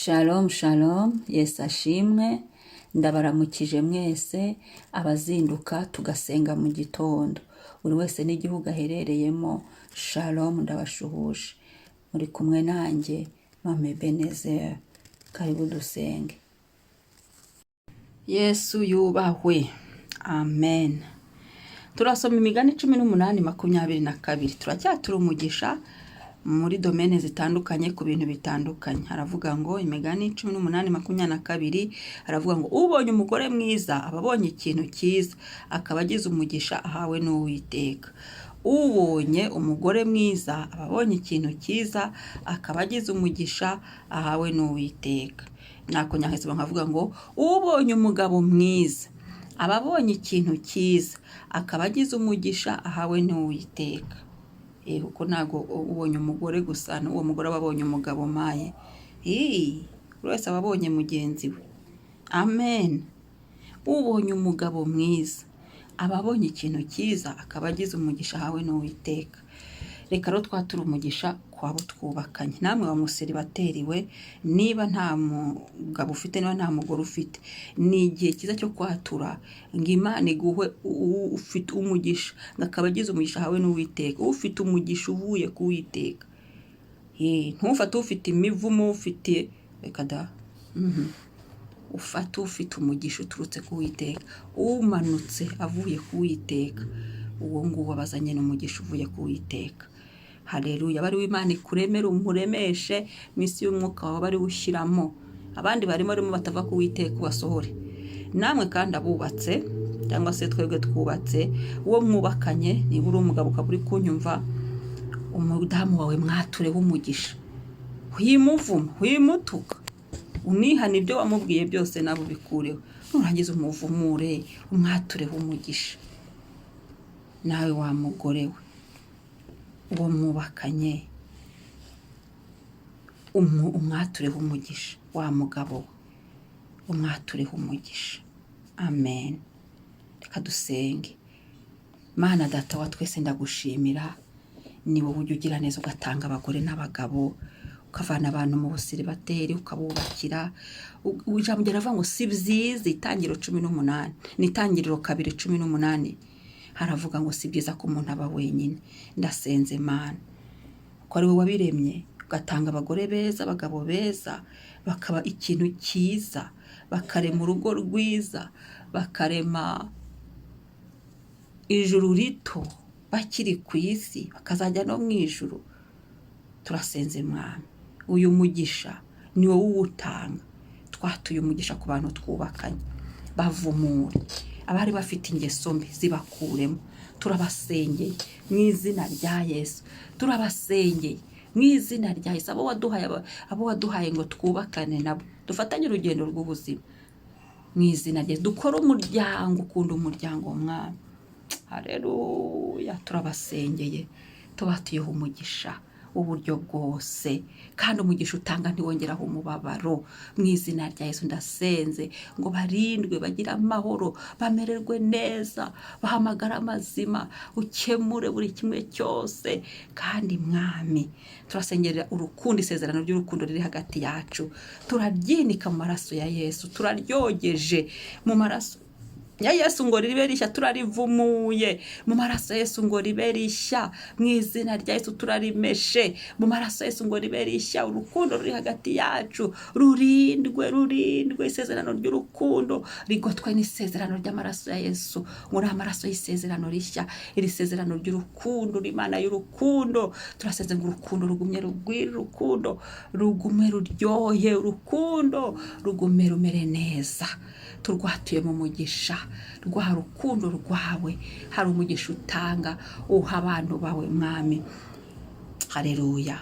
Shalom shalom, Yesu ashimwe, ndabaramukije mwese abazinduka tugasenga mu gitondo, buri wese n'igihugu aherereyemo. Shalom, ndabashuhuje, muri kumwe nanjye Mama Ebenezer. Karibu dusenge. Yesu yubahwe, amen. Turasoma Imigani 18:22. Turacyatura umugisha muri domaine zitandukanye, ku bintu bitandukanye. Haravuga ngo, Imigani 18:22, haravuga ngo: "Ubonye umugore mwiza aba abonye ikintu cyiza, akaba agize umugisha ahawe n'Uwiteka." Ubonye umugore mwiza aba abonye ikintu cyiza, akaba agize umugisha ahawe n'Uwiteka. Nakongera nkasoma nkavuga ngo: "Ubonye umugabo mwiza aba abonye ikintu cyiza, akaba agize umugisha ahawe n'Uwiteka." Kuko ntabwo ubonye umugore gusa, n'uwo mugore aba abonye umugabo maye. Buri wese aba abonye mugenzi we. Amen. Ubonye umugabo mwiza aba abonye ikintu cyiza, akaba agize umugisha ahawe n'Uwiteka. Reka rero twature umugisha ku abo twubakanye. Namwe wa museribateri we, niba nta mugabo ufite, niba nta mugore ufite, ni igihe cyiza cyo kwatura ngo Imana iguhe ufite umugisha, ngo akaba agize umugisha ahawe n'Uwiteka, ufite umugisha uvuye ku Uwiteka. Ntufate ufite imivumo, ufite, reka da. Ufate ufite umugisha uturutse ku Uwiteka, umanutse avuye ku Uwiteka. Uwo nguwo aba azanye n'umugisha uvuye ku Uwiteka. Hareruya! Bari Imana ikuremere, umuremeshe mu isi y'umwuka wawe, bari ushyiramo abandi barimo barimo batava ku Uwiteka, ubasohore. Namwe kandi abubatse, cyangwa se twebwe twubatse, uwo mwubakanye, niba uri umugabo ukaba uri kunyumva, umudamu wawe mwatureho umugisha. Wimuvuma, wimutuka, unihana ibyo wamubwiye byose nawe ubikureho. Nurangiza umuvumure, umwatureho umugisha. Nawe wa mugore we, uwo mwubakanye umwatureho umugisha. Wa mugabo we, umwatureho umugisha. Amen. Reka dusenge. Mana Data wa twese, ndagushimira. Ni wowe ujya ugira neza, ugatanga abagore n'abagabo, ukavana abantu mu busiribateri, ukabubakira. Ijambo riravuga ngo si byiza, Itangiriro 18, ni Itangiriro 2:18, haravuga ngo si byiza ko umuntu aba wenyine. Ndasenze Mana, ko ari wowe wabiremye, ugatanga abagore beza, abagabo beza, bakaba ikintu cyiza, bakarema urugo rwiza, bakarema ijuru rito bakiri ku isi, bakazajya no mu ijuru. Turasenze Mwami, uyu mugisha ni wowe uwutanga. Twatuye umugisha ku bantu twubakanye. Bavumure, abari bafite ingeso mbi zibakuremo. Turabasengeye mu izina rya Yesu. Turabasengeye mu izina rya Yesu, abo waduhaye ngo twubakane nabo, dufatanye urugendo rw'ubuzima. Mu izina rya Yesu, dukore umuryango ukunda umuryango. Mwami, hareruya! Turabasengeye, tubatuyeho umugisha w'uburyo bwose, kandi umugisha utanga ntiwongeraho umubabaro. Mu izina rya Yesu, ndasenze ngo barindwe, bagire amahoro, bamererwe neza, bahamagara amazima, ukemure buri kimwe cyose. Kandi Mwami, turasengerera urukundo, isezerano ry'urukundo riri hagati yacu. Turaryinika mu maraso ya Yesu, turaryogeje mu maraso ya Yesu ngo ribe rishya. Turarivumuye mu maraso ya Yesu ngo ribe rishya. Mu izina rya Yesu, turarimeshe mu maraso ya Yesu ngo ribe rishya. Urukundo ruri hagati yacu rurindwe, rurindwe. Isezerano ry'urukundo rigotwe n'isezerano ry'amaraso ya Yesu, ngo ni amaraso y'isezerano rishya. Iri sezerano ry'urukundo, Imana y'urukundo, turasenze ngo urukundo rugumye rugwire, urukundo rugume ruryohe, urukundo rugume rumere neza. Turwatuye mu mugisha rwa rukundo rwawe. Hari umugisha utanga, uha abantu bawe, Mwami. Hareruya!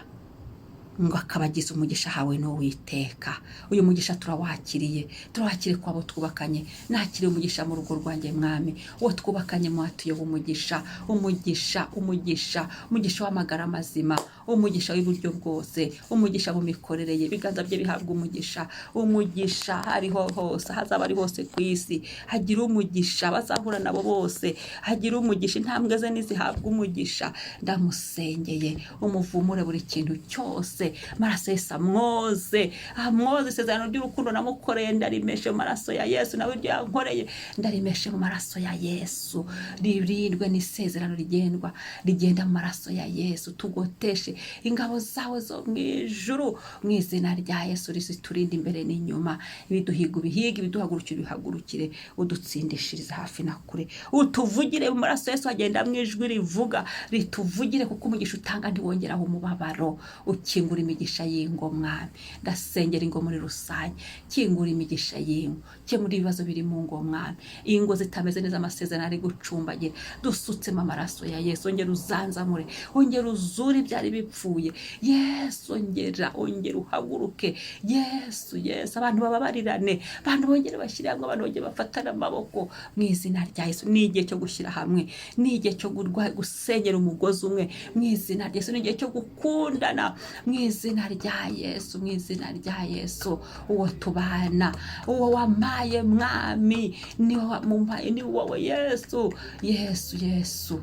Ngo akaba agize umugisha ahawe n'Uwiteka. Uyu mugisha turawakiriye, turawakiriye ku abo twubakanye. Nakiriye umugisha mu rugo rwanjye, Mwami. Uwo twubakanye mwatuyeho umugisha, umugisha, umugisha, umugisha w'amagara mazima, umugisha w'iburyo bwose, umugisha mu mikorere ye. Ibiganza bye bihabwa umugisha, umugisha hariho hose, hazaba ari hose ku isi hagira umugisha, bazahura nabo bose hagira umugisha, intambwe ze nizihabwa umugisha. Ndamusengeye, umuvumure buri kintu cyose. Amwoze amaraso Yesu, amwoze, amwoze. Isezerano ry'urukundo namukoreye ndarimeshe mu maraso ya Yesu, nawe iryo yankoreye ndarimeshe mu maraso ya Yesu. Ririndwe n'isezerano rigendwa, rigenda mu maraso ya Yesu. Tugoteshe ingabo zawe zo mu ijuru mu izina rya Yesu, riziturinde imbere n'inyuma. Ibiduhiga ubihiga, ibiduhagurukire ubihagurukire, udutsindishiriza hafi na kure, utuvugire mu maraso Yesu. Hagenda mu ijwi rivuga, rituvugire, kuko umugisha utanga ntiwongeraho umubabaro. Ukingura imigisha y'ingo, Mwami. Ndasengera ingo muri rusange, kingura imigisha y'ingo, kemura ibibazo biri mu ngo, Mwami. Ingo zitameze neza, amasezerano ari gucumbagira, dusutsemo amaraso ya Yesu. Ongera uzanzamure, ongera uzure ibyari bipfuye, Yesu. Ongera, ongera uhaguruke, Yesu, Yesu. Abantu bababarirane, abantu bongere bashyire hamwe, abantu bongere bafatane amaboko mu izina rya Yesu. Ni igihe cyo gushyira hamwe, ni igihe cyo gusenyera umugozi umwe mu izina rya Yesu, ni igihe cyo gukundana mu izina rya Yesu, mu izina rya Yesu. Uwo tubana, uwo wamaye, Mwami, ni wowe wamumpaye, ni wowe Yesu, Yesu, Yesu.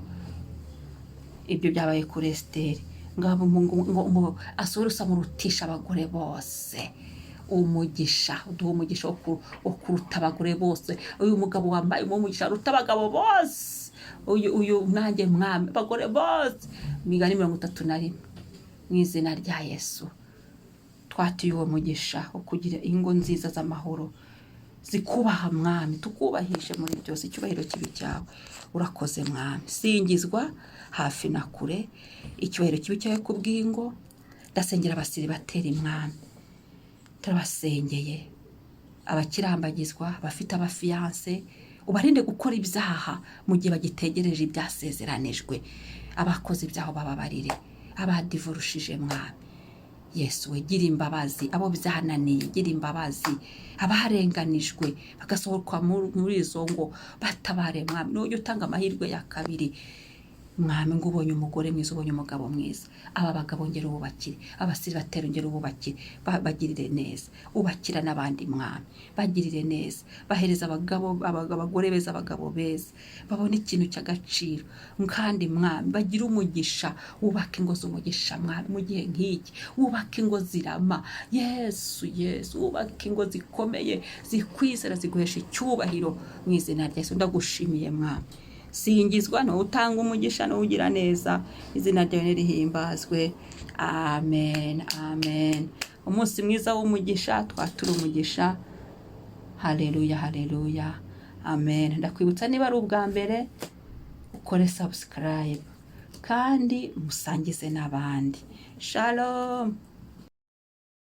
Ibyo byabaye kuri Esiteri, ngo Asuwerusi amurutisha abagore bose umugisha. Uduha umugisha wo kuruta abagore bose. Uyu mugabo wambaye umugisha aruta abagabo bose, uyu nanjye, Mwami, abagore bose. Imigani 31, mu izina rya Yesu twatuye uwo mugisha wo kugira ingo nziza z'amahoro zikubaha, Mwami. Tukubahishe muri byose, icyubahiro kibi cyawe. Urakoze, Mwami, singizwa hafi na kure, icyubahiro kibi cyawe ku bw'ingo. Ndasengera abasiribateri, Mwami, turabasengeye, abakirambagizwa, abafite abafiyanse, ubarinde gukora ibyaha mu gihe bagitegereje ibyasezeranijwe. Abakoze ibyaha bababarire, abadivorushije, Mwami Yesu we, gira imbabazi. Abo byananiye, gira imbabazi. Abarenganijwe bagasohoka muri izo ngo, batabare, Mwami. Nujya utanga amahirwe ya kabiri, Mwami, ngo ubonye umugore mwiza, ubonye umugabo mwiza. Aba bagabo ngera ububakire, abasiribateri ngera ububakire, bagirire neza, ubakira n'abandi, Mwami, bagirire neza, bahereza abagabo, abagore beza, abagabo beza, babone ikintu cy'agaciro. Kandi Mwami, bagire umugisha, wubake ingo z'umugisha, Mwami, mu gihe nk'iki wubake ingo zirama. Yesu, Yesu, wubake ingo zikomeye, zikwizera, ziguhesha icyubahiro mu izina rya Yesu. Ndagushimiye, Mwami, singizwa, ni utanga umugisha, n'ugira neza, izina ryawe nirihimbazwe. Amen, amen. Umunsi mwiza w'umugisha, twatura umugisha. Haleluya, haleluya, amen. Ndakwibutsa, niba ari ubwa mbere, ukore subscribe kandi musangize n'abandi. Shalom.